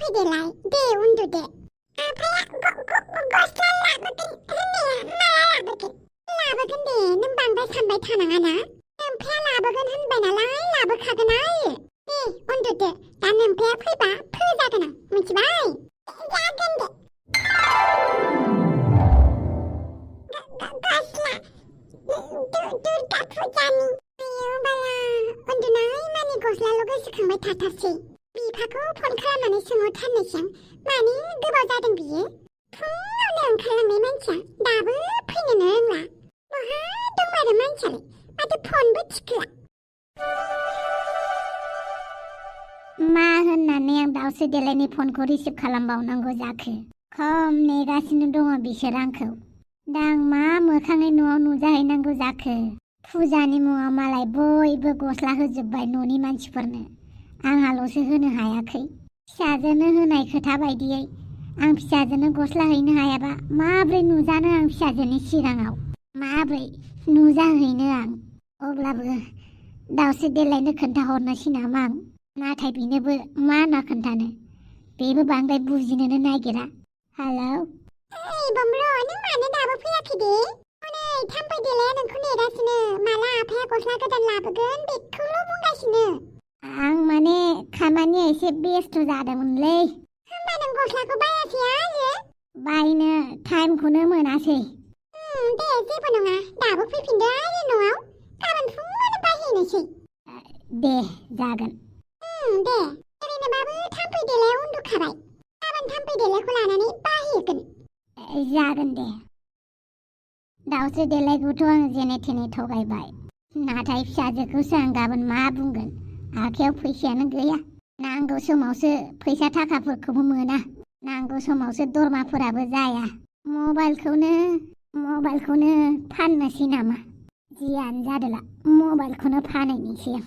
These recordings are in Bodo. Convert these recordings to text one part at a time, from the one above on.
थांफैदोलाय दे उन्दुदो आफाया गस्ला लाबोगोन होननाया माला लाबोगोन दे नों बांद्राय सानबाय थानाङाना नोमफाया लाबोगोन होनबाय नालाय लाबोखागोन आयो दे उन्दुदो दा नोमफाया फैबा फोजागोन आं मिथिबाय जागोन दे गस्ला दुर्गा फुजानि आयौ बाला उन्दुनाय मानि गस्लाल' गोसोखांबाय थाथारसै बिफाखौ फन खालामनानै सोंहरथारनोसै आं मानि गोबाव जादों बियो फुङावनो ओंखारलांनाय मानसिया दाबो फैनोनो रोंला बहा दंमारो मानसियालाय माथो फनबो थिखोआ मा होननानै आं दावसो देलायनि फनखौ रिसिभ खालामबावनांगौ जाखो खम नेगासिनो दङ बिसोर आंखौ दा आं मा मोखाङै न'आव नुजाहैनांगौ जाखो फुजानि मुङाव मालाय बयबो गस्ला होजोब्बाय न'नि मानसिफोरनो आंहाल'सो होनो हायाखै फिसाजोनो होनाय खोथा बायदियै आं फिसाजोनो गस्ला हैनो हायाबा माब्रै नुजानो आं फिसाजोनि सिगाङाव माब्रै नुजाहैनो आं अब्लाबो दावसो देलायनो खोन्थाहरनोसै नामा आं नाथाय बेनोबो मा होनना खोन्थानो बेबो बांद्राय बुजिनोनो नागिरा हेलौ ओइ बमब्र नों मानो दाबो फैयाखै दे हनै थाम्फै देलाया नोंखौ नेगासिनो माला आफाया गस्ला गोदान लाबोगोन बेखौल' बुंगासिनो आं माने खामानिया एसे बेस्थ' जादोंमोनलै होमबा नों गस्लाखौ बायासै आरो बायनो टाइमखौनो मोनासै दे जेबो नङा दाबो फैफिनदो आरो न'आव गाबोन फुङावनो बायहैनोसै दे जागोन दे ओरैनोबाबो थाम्फै देलाया उन्दुखाबाय गाबोन थाम्फै देलायखौ लानानै बायहैगोन जागोन दे दावसो देलायखौथ' आं जेने थेने थगायबाय नाथाय फिसाजोखौसो आं गाबोन मा बुंगोन आखायाव फैसायानो गैया नांगौ समावसो फैसा थाखाफोरखौबो मोना नांगौ समावसो दरमाफोराबो जाया मबाइलखौनो फाननोसै नामा जियानो जादोला मबाइलखौनो फानहैनोसै आं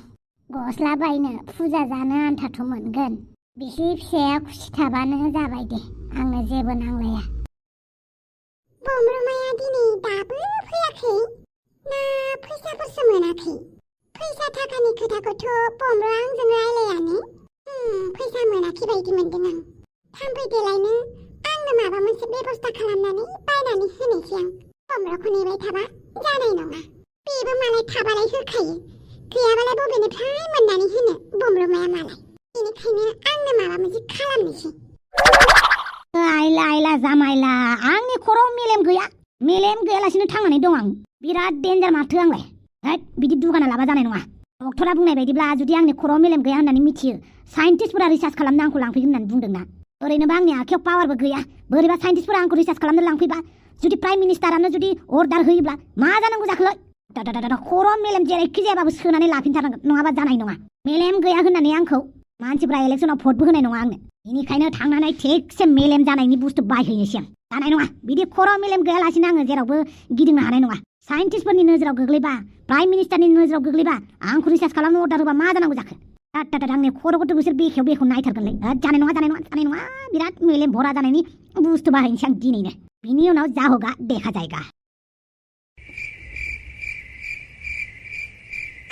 गस्ला बायनो फुजा जानो आन्थाथ' मोनगोन बिसि फिसाया खुसि थाबानो जाबाय दे आंनो जेबो नांलाया बमरुमाया दिनै दाबो फैयाखै ना फैसाफोरसो मोनाखै फैसा थाखानि खोथाखौथ' बमरुआ आंजों रायलायानो फैसा मोनाखै बायदि मोनदों आं थाम्फै देलायनो आंनो माबा मोनसे बेबस्था खालामनानै बायनानै होनोसै आं बमरुखौ नेबाय थाबा जानाय नङा बेबो मालाय थाबालाय होखायो गैयाबालाय बबेनिफ्राय मोननानै होनो बमरुमाया मालाय बेनिखायनो आंनो माबा मोनसे खालामनोसै आइला जामाइला आंनि खर'आव मेलेम गैयालासिनो थांनानै दं आं बिराद डेन्जार माथो आंलाय हैद बिदि दुगाना लाबा जानाय नङा डक्टरा बुंनाय बायदिब्ला जुदि आंनि खर'आव मेलेम गैया होननानै मिथियो साइन्टिस्टफोरा रिसार्च खालामनो आंखौ लांफैगोन होननानै बुंदोंना ओरैनोबा आंनि आखायाव पावारबो गैया बोरैबा साइन्टिस्टफोरा आंखौ रिसार्च खालामनो लांफैबा जुदि प्राइम मिनिस्टारानो जुदि अर्डार होयोब्ला मा जानांगौ जाखो खर'आव मेलेम जेरैखि जायाबाबो सोनानै लाफिनथारनांगोन नङाबा जानाय नङा मेलेम गैया होननानै आंखौ मानसिफ्रा इलेक्सनाव भटबो होनाय नङा आंनो बेनिखायनो थांनानै थिगसे मेलेम जानायनि बुस्थु बायहैनोसै आं जानाय नङा बिदि खर'आव मेलेम गैयालासिनो आङो जेरावबो गिदिंनो हानाय नङा साइन्टिस्टफोरनि नोजोराव गोग्लैबा प्राइम मिनिस्टारनि नोजोराव गोग्लैबा आंखौ रिसार्च खालामनो अर्डार होबा मा जानांगौ जाखो आंनि खर'खौथ' बिसोर बेखेव नायथारगोनलै जानाय नङा बिराद मेलेम भरा जानायनि बुस्थु बाहायनोसै आं दिनैनो बिनि उनाव जा होगा देखा जायगा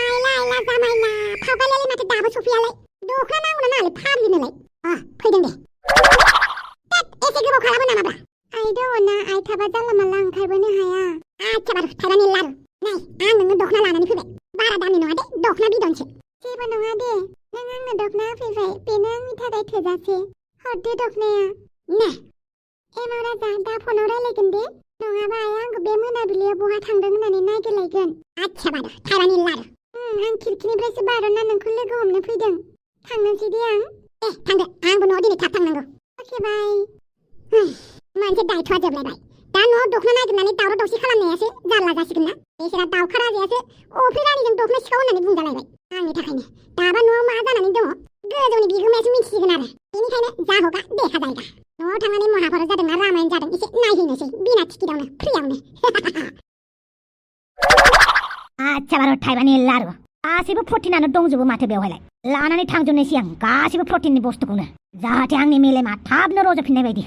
आइला जामाइला फावगालाय माथो दाबो सफैयालाय दखना नांगौ नालाय फाग्लिनोलाय फैदों दे एसे गोबाव खालामो नामाब्रा आइ दङना आइ थाबा जानला मानला ओंखारबोनो हाया आच्छा बारु थाइबानि लारु नै आं नोंनो दखना लानानै फैबाय बारा दामि नङा दे दखना बिदनसो जेबो नङा दे नों आंनो दखना होफैबाय बेनो आंनि थाखाय थोजासे हरदो दखनाया ने एमाव राजा दा फनाव रायलायगोन दे नङाबा आइया आंखौ बे मोनाबिलियाव बहा थांदों होननानै नागिरलायगोन आच्छा बारु थाइबानि लारु आं खिरखिनिफ्रायसो बारना नोंखौ लोगो हमनो फैदों थांनोसै दे आं थांदो आंबो न'आव दिनै थाब थांनांगौ अके बाय मोनसे दायथ'आ जोबलायबाय दा न'आव दखना नागिरनानै दावराव दावसि खालामनायासो जारला जासिगोन ना बेसोरा दावखा राजायासो अफ्रि रानिजों दखना सिखाव होननानै बुंजालायबाय आंनि थाखायनो दाबा न'आव मा जानानै दङ गोजौनि बिगोमायासो मिथिसिगोन आरो बेनिखायनो जा हगा देखा जायगा न'आव थांनानै महाभारत जादों ना रामायण जादों एसे नायहैनोसै बिना टिकेटावनो फ्रियावनो आच्छा बारु थाइबानि लारु गासैबो प्रटिनानो दंजोबो माथो बेवहायलाय लानानै थांजोबनोसै आं गासैबो प्रटिननि बुस्थुखौनो जाहाथे आंनि मेलेमा थाबनो रज'फिननाय बायदि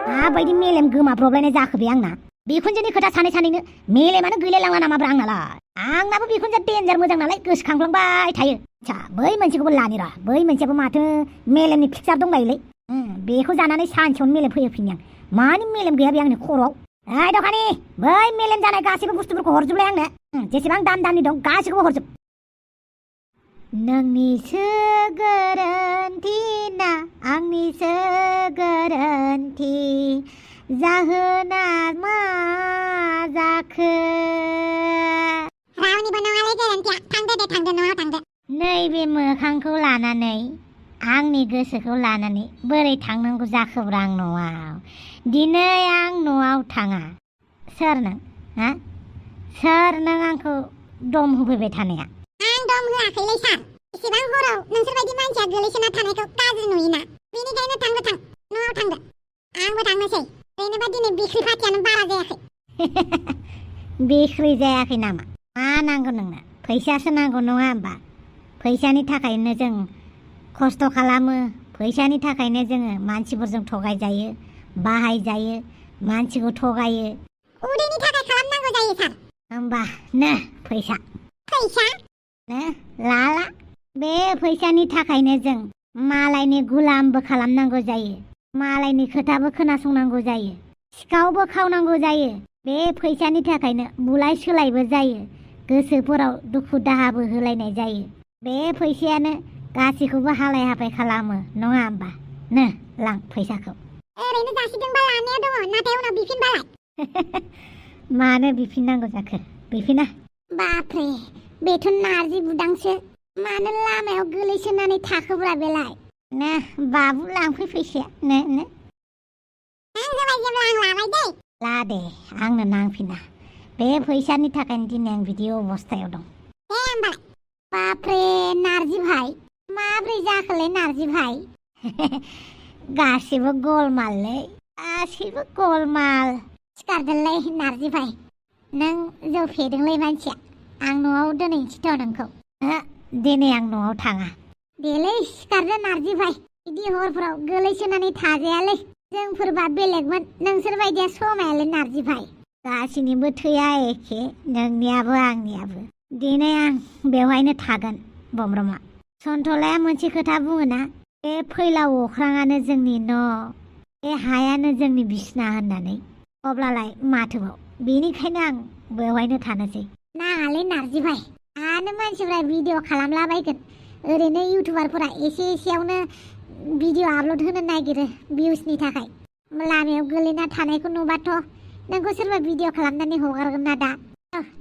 माबायदि मेलेम गोमाब्रबलायनाय जाखो बे आंना बिखुनजोनि खोथा सानै सानैनो मेलेमानो गैलायलांला नामाब्रा आंनालाय आंनाबो बिखुनजोआ डेन्जार मोजां नालाय गोसोखांफ्लांबाय थायो आच्छा बै मोनसेखौबो लानि र' बै मोनसेयाबो माथो मेलेमनि फिक्सार दंलायोलै बेखौ जानानै सानसेयावनो मेलेम फैहोफिनो आं मानि मेलेम गैया बे आंनि खर'आव ओइ दखानि बै मेलेम जानाय गासैबो बुस्थुफोरखौ हरजोबलाय आंनो जेसेबां दाम दामनि दं गासैखौबो हरजोब नोंनिसो गोरोन्थि ना आंनिसो गोरोन्थि जाहोना मा जाखो रावनिबो नङालै गोरोन्थिया थांदो न'आव थांदो नैबे मोखांखौ लानानै आंनि गोसोखौ लानानै बोरै थांनांगौ जाखोब्रा आं न'आव दिनै आं न'आव थाङा सोर नों हा सोर नों आंखौ दम होफैबाय थानाया आं दम होआखैलै सार एसेबां हराव नोंसोरबायदि मानसिया गोलैसोना थानायखौ गाज्रि नुयोना बेनिखायनो थांदो न'आव थांदो आंबो थांनोसै ओरैनोबा दिनै बिख्रि फाथियानो बारा जायाखै बिख्रि जायाखै नामा मा नांगौ नोंनो फैसासो नांगौ नङा होमबा फैसानि थाखायनो जों खस्थ' खालामो फैसानि थाखायनो जोङो मानसिफोरजों थगायजायो बाहायजायो मानसिखौ थगायो उदैनि थाखाय खालामनांगौ जायो सार होमबा नो फैसा नो लाला बे फैसानि थाखायनो जों मालायनि गुलामबो खालामनांगौ जायो मालायनि खोथाबो खोनासंनांगौ जायो सिखावबो खावनांगौ जायो बे फैसानि थाखायनो बुलाय सोलायबो जायो गोसोफोराव दुखु दाहाबो होलायनाय जायो बे फैसायानो गासैखौबो हालाय हाफाय खालामो नङा होमबा नो लां फैसाखौ ओरैनो जासिदोंबा लानाया दङ नाथाय उनाव बिफिनबालाय मानो बिफिननांगौ जाखो बिफिना बाप्रे बेथ' नारजि बुदांसो मानो लामायाव गोलैसोनानै थाखोब्रा बेलाय नो बाबु लांफै फैसाया नो आं होबाय जेब्ला आं लाबाय दै ला दे आंनो नांफिना बे फैसानि थाखायनो दिनै आं बिदि अबस्थायाव दं दे होमबालाय बाप्रे नारजि भाई माब्रै जाखोलै नारजि भाई गासिबो गलमाललै गासिबो गलमाल सिखारदोलै नारजि भाई नों जौ फेदोंलै मानसिया आं न'आव दोनहैनोसैथ' नोंखौ दिनै आं न'आव थाङा देलै सिखारदो नारजि भाई बिदि हरफोराव गोलैसोनानै थाजायालै जोंफोरबा बेलेगमोन नोंसोर बायदिया समायालै नारजि भाई गासैनिबो थैया एखे नोंनियाबो आंनियाबो दिनै आं बेवहायनो थागोन बमब्रमा सन्थलाया मोनसे खोथा बुङोना बे फैलाव अख्राङानो जोंनि न' बे हायानो जोंनि बिसना होननानै अब्लालाय माथोबाव बेनिखायनो आं बेवहायनो थानोसै नाङालै नारजि भाई आनो मानसिफ्रा भिडिअ खालामलाबायगोन ओरैनो इउटुबारफोरा एसे एसेयावनो भिडिअ आपल'ड होनो नागिरो भिउसनि थाखाय लामायाव गोलैना थानायखौ नुबाथ' नोंखौ सोरबा भिडिअ खालामनानै हगारगोन ना दा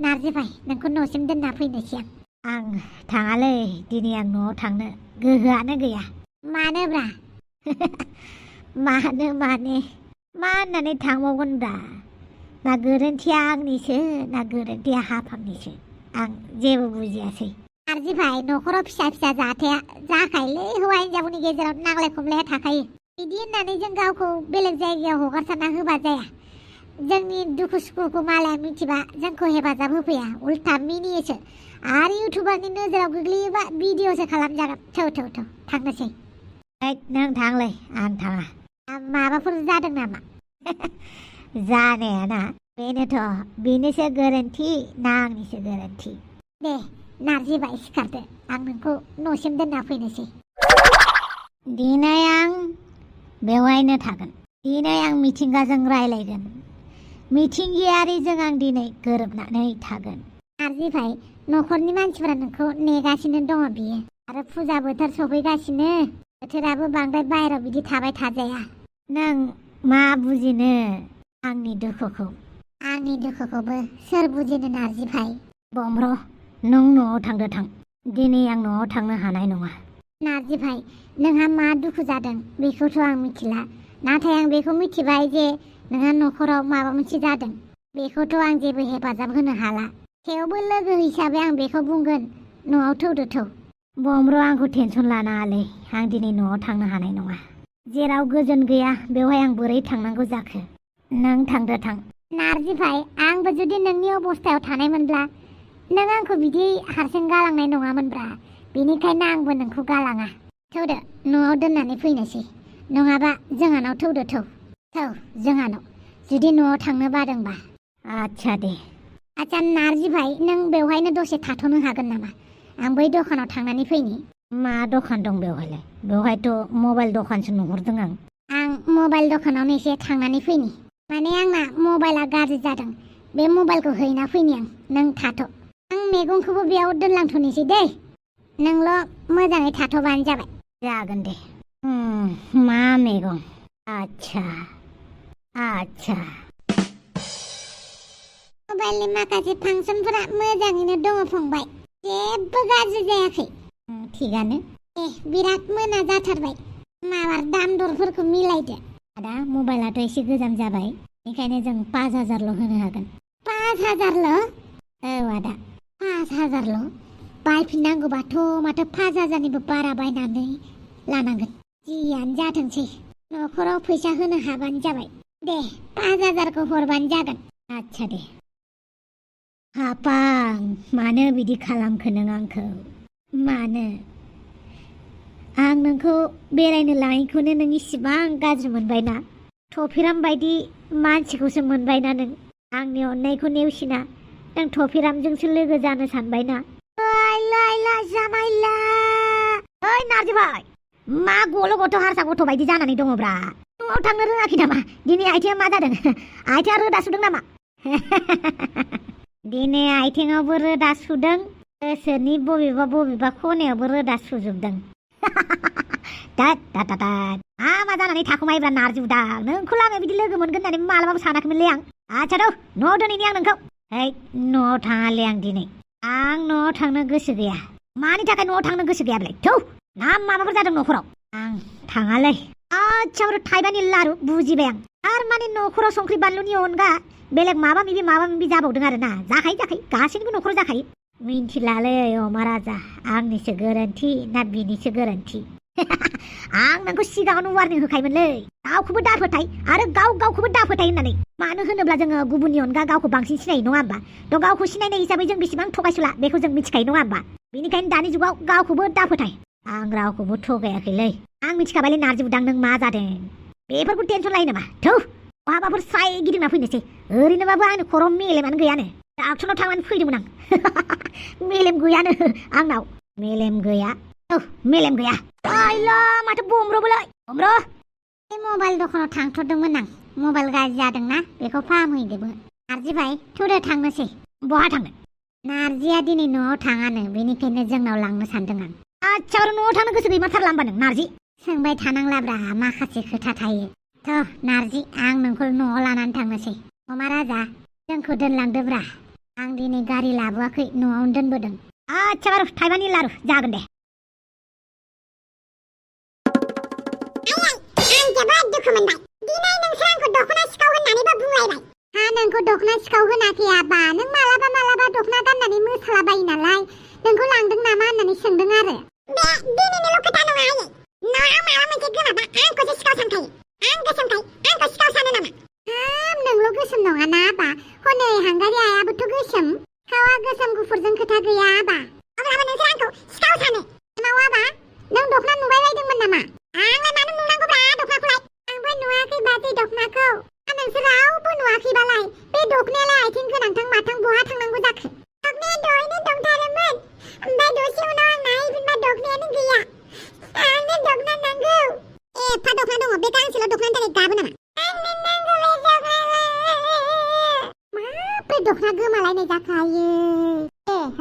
नारजि भाई नोंखौ न'सिम दोनना फैनोसै आं थाङालै दिनै आं न'आव थांनो गोहोआनो गैया मानोब्रा मानो माने मा होननानै थांबावगोनब्रा ना गोरोन्थिया आंनिसो ना गोरोन्थिया हाफांनिसो आं जेबो बुजियासै नारजि भाई न'खराव फिसा फिसा जाथाया जाखायोलै हौवा हिनजावनि गेजेराव नांलाय खमलाया थाखायो बिदि होननानै जों गावखौ बेलेग जायगायाव हगारसारना होबा जाया जोंनि दुखु सुखुखौ मालाया मिथिबा जोंखौ हेफाजाब होफैया उल्था मिनियोसो आरो इउटुबारनि नोजोराव गोग्लैयोबा भिडिअसो खालामजागोन थौ थांनोसै नों थांलै आं थाङा माबाफोर जादों नामा जानाया ना बेनोथ' बेनिसो गोरोन्थि ना आंनिसो गोरोन्थि दे नारजि भाई सिखारदो आं नोंखौ न'सिम दोनना फैनोसै दिनै आं बेवहायनो थागोन दिनै आं मिथिंगाजों रायलायगोन मिथिंगायारिजों आं दिनै गोरोबनानै थागोन नारजि भाई न'खरनि मानसिफोरा नोंखौ नेगासिनो दङ बियो आरो फुजा बोथोर सफैगासिनो बोथोराबो बांद्राय बाहेरायाव बिदि थाबाय थाजाया नों मा बुजिनो आंनि दुखुखौबो सोर बुजिनो नारजि भाई बमब्र नों न'आव थांदो थां दिनै आं न'आव थांनो हानाय नङा नारजि भाई नोंहा मा दुखु जादों बेखौथ' आं मिथिला नाथाय आं बेखौ मिथिबाय जे नोंहा न'खराव माबा मोनसे जादों बेखौथ' आं जेबो हेफाजाब होनो हाला थेवबो लोगो हिसाबै आं बेखौ बुंगोन न'आव थौ बमब्र आंखौ टेनसन लानाङालै आं दिनै न'आव थांनो हानाय नङा जेराव गोजोन गैया बेवहाय आं बोरै थांनांगौ जाखो नों थांदो थां नारजि भाई आंबो जुदि नोंनि अबस्थायाव थानायमोनब्ला नों आंखौ बिदि हारसिं गालांनाय नङामोनब्रा बेनिखायनो आंबो नोंखौ गालाङा थौदो न'आव दोननानै फैनोसै नङाबा जोंहानाव थौ जोंहानाव जुदि न'आव थांनो बादोंबा आच्छा दे। आच्छा नारजि भाई नों बेवहायनो दसे थाथ'नो हागोन नामा आं बै दखानाव थांनानै फैनि मा दखान दं बेवहायलाय बेवहायथ' मबाइल दखानसो नुहुरदों आं मबाइल दखानावनो एसे थांनानै फैनि माने आंना मबाइला गाज्रि जादों बे मबाइलखौ हैना फैनि आं नों थाथ' आं मैगंखौबो बेयाव दोनलांथ'नोसै दे नोंल' मोजाङै थाथ'बानो जाबाय जागोन दे मा मैगं आच्छा आच्छा मबाइलनि माखासे फांसनफोरा मोजाङैनो दङ फंबाय जेबो गाज्रि जायाखै थिगानो बिराद मोना जाथारबाय माबार दाम दरफोरखौ मिलायदो आदा मबाइलाथ' एसे गोजाम जाबाय बेनिखायनो जों 5,000ल' होनो हागोन 5,000ल' औ आदा 5,000ल' बायफिननांगौबाथ' माथो 5,000निबो बारा बायनानै लानांगोन जियानो जाथोंसै न'खराव फैसा होनो हाबानो जाबाय दे 5,000खौ हरबानो जागोन आच्छा दे हापां मानो बिदि खालामखो नों आंखौ मानो आं नोंखौ बेरायनो लाङैखौनो नों इसिबां गाज्रि मोनबायना थफिराम बायदि मानसिखौसो मोनबायना नों आंनि अननायखौ नेवसिना नों थफिरामजोंसो लोगो जानो सानबायना जामायला ओइ नारजि भाई मा गल' गथ' हारसा गथ' बायदि जानानै दङब्रा न'आव थांनो रोङाखै नामा दिनै आथिङा मा जादों आथिङा रोदा सुदों नामा दिनै आथिङावबो रोदा सुदों गोसोनि बबेबा खनायावबो रोदा सुजोबदों मा जानानै थाखुमायोब्रा नारजि उदां नोंखौ लामायाव बिदि लोगो मोनगोन होननानै मालाबाबो सानाखैमोनलै आं आच्छा दौ न'आव दोनैनि आं नोंखौ न'आव थाङालै आं दिनै आं न'आव थांनो गोसो गैया मानि थाखाय न'आव थांनो गोसो गैयाब्लाय थौ ना माबाफोर जादों न'खराव आं थाङालै आच्छा थाइबानि लारु बुजिबाय आं थारमाने न'खराव संख्रि बानलुनि अनगा बेलेग माबा माबि जाबावदों आरो ना जाखायो गासैनिबो न'खराव जाखायो मिन्थिलालै अमा राजा आंनिसो गोरोन्थि ना बिनिसो गोरोन्थि आं नोंखौ सिगाङावनो वारनिं होखायोमोनलै गावखौबो दाफोथाय आरो गावखौबो दाफोथाय होननानै मानो होनोब्ला जोङो गुबुननि अनगा गावखौ बांसिन सिनायो नङा होमबा थ' गावखौ सिनायनाय हिसाबै जों बेसेबां थगायसुला बेखौ जों मिथिखायो नङा होमबा बेनिखायनो दानि जुगाव गावखौबो दाफोथाय आं रावखौबो थगायाखैलै आं मिथिखाबायलै नारजि उदां नों मा जादों बेफोरखौ टेनसन लायो नामा थौ बहाबाफोर स्राय गिदिंना फैनोसै ओरैनोबाबो आंनि खर'आव मेलेमानो गैयानो डाक्टरनाव थांनानै फैदोंमोन आं मेलेम गैयानो आंनाव मेलेम गैया मेलेम गैया माथो बमब्रबोलै बमब्र बे मबाइल दखानाव थांथ'दोंमोन आं मबाइल गाज्रि जादोंना बेखौ फाहामहैदोंमोन नारजि भाई थुदो थांनोसै बहा थांनो नारजिया दिनै न'आव थाङानो बेनिखायनो जोंनाव लांनो सानदों आं आच्छा न'आव थांनो गोसो गैमारथारला होमबा नों नारजि सोंबाय थानांलाब्रा माखासे खोथा थायो थ' नारजि आं नोंखौ न'आव लानानै थांनोसै अमा राजा जोंखौ दोनलांदोब्रा आं दिनै गारि लाबोआखै न'आवनो दोनबोदों आच्छा थाइबानि लारु जागोन दे जोबोद दुखु मोनबाय दिनै नोंसो आंखौ दख'ना सिखाव होननानैबो बुंलायबाय हा नोंखौ दख'ना सिखाव होनाखै आबा नों मालाबा दख'ना गाननानै मोसालाबायो नालाय नोंखौ लांदों नामा होननानै सोंदों आरो बे दिनैनिल' खोथा नङा आयै न'आव माबा मोनसे गोमाबा आंखौसो सिखाव सानखायो आं गोसोमखाय आंखौ सिखाव सानो नामा हाब नोंल' गोसोम नङा ना आबा हनै हांगारि आयाबोथ' गोसोम सिखावा गोसोम गुफुरजों खोथा गैया आबा अब्लाबो नोंसोर आंखौ सिखाव सानो मावा आबा नों दख'ना नुबाय बायदोंमोन नामा आंलाय मानो नुनांगौब्रा दख'नाखौलाय आंबो नुवाखै बाजै दख'नाखौ नोंसोर रावबो नुवाखैबालाय बे दख'नायालाय आथिं गोनांथां माथां बहा थांनांगौ जाखो दख'नाया दहायनो दंथारोमोन ओमफ्राय दसे उनाव आं नायफिनबा दख'नायानो गैया आंनो दख'ना नांगौ एफा दख'ना दङ बे गांसेल' दख'नानि थाखाय गाबो नामा आंनो नांगौ बे दख'ना माब्रै दख'ना गोमालायनाय जाखायो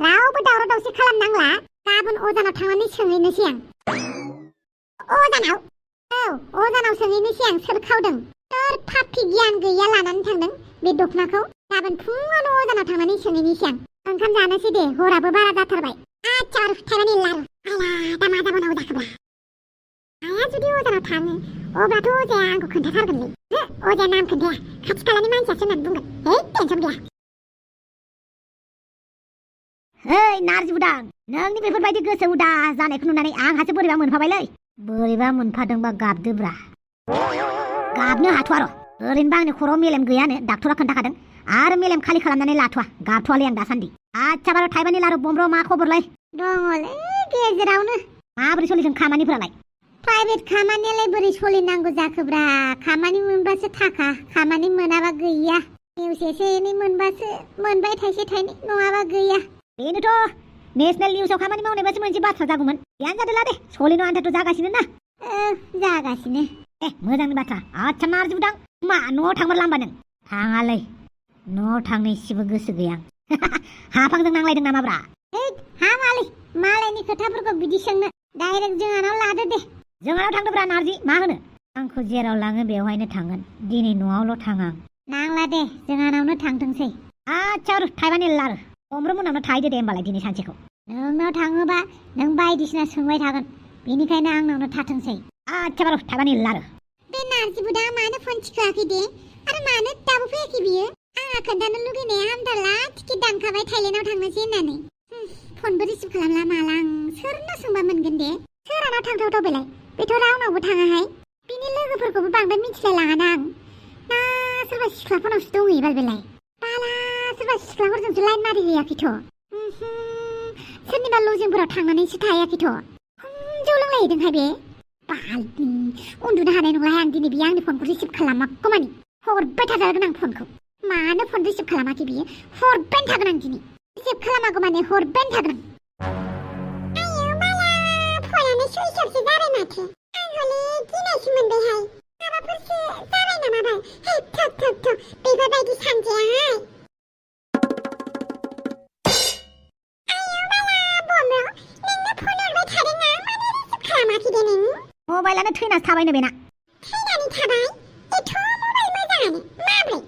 रावबो दावराव दावसि खालामनांला गाबोन अजानाव थांनानै सोंहैनोसै आं अजानाव सोंहैनोसै आं सोर खावदों सोर फाफि गियान गैया लानानै थांदों बे दख'नाखौ गाबोन फुङावनो अजानाव थांनानै सोंहैनोसै आं ओंखाम जानोसै दे हराबो बारा जाथारबाय आच्छा थाइबानि लारु आला दा मा जाबावनांगौ जाखोब्रा आया जुदि अजानाव थाङो अब्लाथ' अजाया आंखौ खोन्थाथारगोनलै अजाया नाम खोन्थाया खाथि खालानि मानसियासो होननानै बुंगोन टेनसन गैया नारजि उदां नोंनि बेफोरबायदि गोसो उदा जानायखौ नुनानै आंहासो बोरैबा मोनफाबायलै बोरैबा मोनफादोंबा गाबदोब्रा गाबनो हाथ'आ र' ओरैनोबा आंनि खर'आव मेलेम गैयानो डाक्टरा खोन्थाखादों आरो मेलेम खालि खालामनानै लाथ'आ गाबथ'आलै आं दासान्दि आच्छा बार' थाइबानि लारु बमब्र मा खबरलाय दङलै गेजेरावनो माबोरै सोलिदों खामानिफोरालाय प्राइभेट खामानियालाय बोरै सोलिनांगौ जाखोब्रा खामानि मोनबासो थाखा खामानि मोनाबा गैया निउस एसे एनै मोनबासो मोनबाय थाइसे थाइनै नङाबा गैया। बेनोथ' नेसनेल निउसाव खामानि मावनायबासो मोनसे बाथ्रा जागौमोन। बेयानो जादोला दे सलिनो आन्थाथ' जागासिनो ना। जागासिनो। मोजांनि बाथ्रा। आच्छा नारजि बुदां मा न'आव थांमारला होमबा नों? थाङालै न'आव थांनो इसेबो गोसो गैया आं। हाफांजों नांलायदों नामाब्रा? हामालै मालायनि खोथाफोरखौ बिदि सोंनो डाइरेक्ट जोंहानाव लादो दे। जोंहानाव थांदोब्रा नारजि मा होनो? आंखौ जेराव लाङो बेवहायनो थांगोन। दिनै न'आवल' थाङा आं। नांला दे जोंहानावनो थांथोंसै। आच्छा थाइबानि लारु अमर मोनावनो थाहैदो दे होमबालाय दिनै सानसेखौ। नोंनाव थाङोबा नों बायदिसिना सोंबाय थागोन बेनिखायनो आंनावनो थाथोंसै। आच्छा बारु थाइबानि लारु। बे नारजि बुदा मानो फन थिखोआखै दे आरो मानो दाबो फैयाखै बियो? आंहा खोन्थानो लुगैनाया हामथारला टिकेट दानखाबाय थाइलेण्डआव थांनोसै होननानै। फनबो रिसिभ खालामला माला आं सोरनो सोंबा मोनगोन दे? सोरहानाव थांथावथाव बेलाय? बेथ' रावनावबो थाङाहाय। बिनि लोगोफोरखौबो बांद्राय मिथिलायलाङाना आं। ना सोरबा सिख्लाफोरनावसो दंहैयो बेलाय? बाला सोरबा सिख्लाफोरजोंसो लाइन मारिहैयाखैथ'। सोरनिबा लजिंफोराव थांनानैसो थायाखैथ'। जौ लोंलायहैदोंहाय बे। उन्दुनो हानाय नंलाहाय आं दिनै बियो आंनि फनखौ रिसिभ खालामागौमानि हरबाय थाजागोन आं फनखौ। मानो फन रिसिभ खालामाखै बियो? हरबायानो थागोन आं दिनै। रिसिभ खालामागौमानि हरबायानो थागोन। आयौ बाला फनानो सुइस अफसो जाबाय माथो। आं हले गिनायसो मोनबायहाय। माबाफोरसो जाबाय नामाबाल? हे थोद बेफोरबायदि सानजायाहाय। मबाइलानो थैनासो थाबायनो बेना। थैनानै थाबाय? एथ' मबाइल मोजाङानो माब्रै?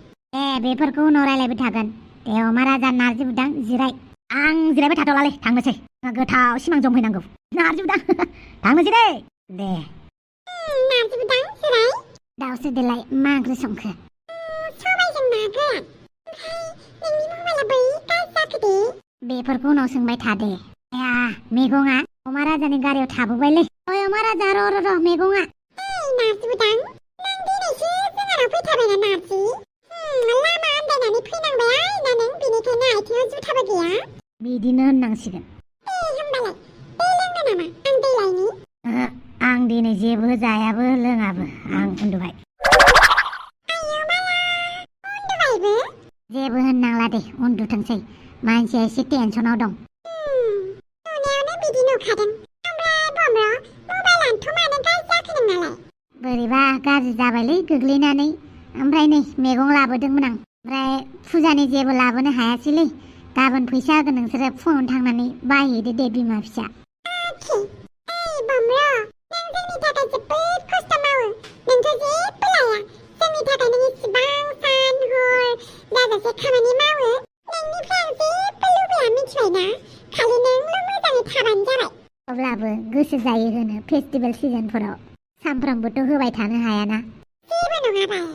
बेफोरखौ उनाव रायलायबाय थागोन। दे अमा राजा नारजि बुदां जिराय। आं जिरायबाय थाथ'लालै थांनोसै। गोथाव सिमां जमहैनांगौ। नारजि बुदां थांनोसै दे। दे नारजि बुदां जिराय। दाउसो देलाय मा ओंख्रि संखो? सबायजों ना गोरान। ओमफ्राय नोंनि मबाइला बै गाज्रि जाखो दे? बेफोरखौ उनाव सोंबाय था दे। मैगङा अमा राजानि गारियाव थाबोबायलै। ओइ अमा राजा र' मैगङा। नारजि बुदां नों दिनैसो जोंहानाव फैथारबायना नारजि? लामा आन्दायनानै फैनांबाय ना नों? बेनिखायनो आथिङाव जुथाबो गैया? बिदिनो होननांसिगोन। होमबालाय दै लोंनो नामा? आं दै लायनि। आं दिनै जेबो जायाबो लोङाबो आं उन्दुबाय। आयौ बाला उन्दुबायबो? जेबो होननांला दे उन्दुथोंसै। मानसिया एसे टेनसनाव दं। नुनायावनो बिदि नुखादों। ओमफ्राय बम्र मबाइलानोथ' मानो गाज्रि जाखो नोंनालाय? बोरैबा गाज्रि जाबायलै गोग्लैनानै। ओमफ्राय नै मैगं लाबोदोंमोन आं। ओमफ्राय फुजानि जेबो लाबोनो हायासैलै। गाबोन फैसा होगोन नोंसोरो फुङावनो थांनानै बायहैदो दे बिमा फिसा। ओइ बम्र नों जोंनि थाखाय जोबोद खस्थ' मावो। नोंथ' जेबो लाया। जोंनि थाखाय नों इसिबां सान हर जाजासे खामानि मावो। नोंनिफ्राय आं जेबो लुबैया मिथिबायना? खालि नोंल' मोजाङै थाबानो जाबाय। अब्लाबो गोसो जायो होनो फेस्टिभेल सिजनफोराव। सामफ्रामबोथ' होबाय थानो हायाना। जेबो नङा बाल।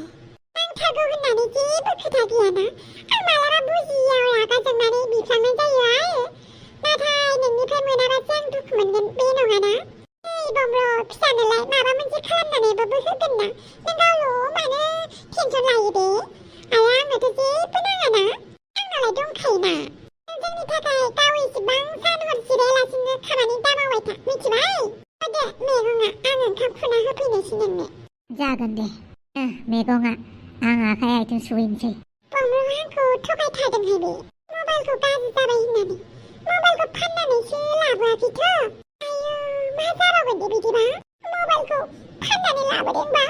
नांथारगौ होननानै जेबो खोथा गैयाना। आं मालाबा बुजियाव रागा जोंनानै बिफ्लांनाय जायो आरो। नाथाय नोंनिफ्राय मोनाबासो आं दुखु मोनगोन बे नङाना? ओइ बम्र फिसानोलाय माबा मोनसे खालामनानैबाबो होगोन ना। नों गावल' मानो टेनसन लायो दे? आरो आंनोथ' जेबो नाङाना। आंनालाय दंखायोना। जोंनि थाखाय गाव इसिबां सान हर जिरायालासिनो खामानि दामावबाय था मिथिबाय? दे मैगङा आं ओंखाम खुना होफैनोसै नोंनो। जागोन दे मैगङा आं आखाइ आथिं सुहैनोसै। बम्रआ आंखौ थगायथारदोंहाय बे मबाइलखौ गाज्रि जाबाय होननानै। मबाइलखौ फाननानैसो लाबोआखैथ'। आयौ मा जाबावगोन दे बिदिबा? मबाइलखौ फाननानै लाबोदोंबा?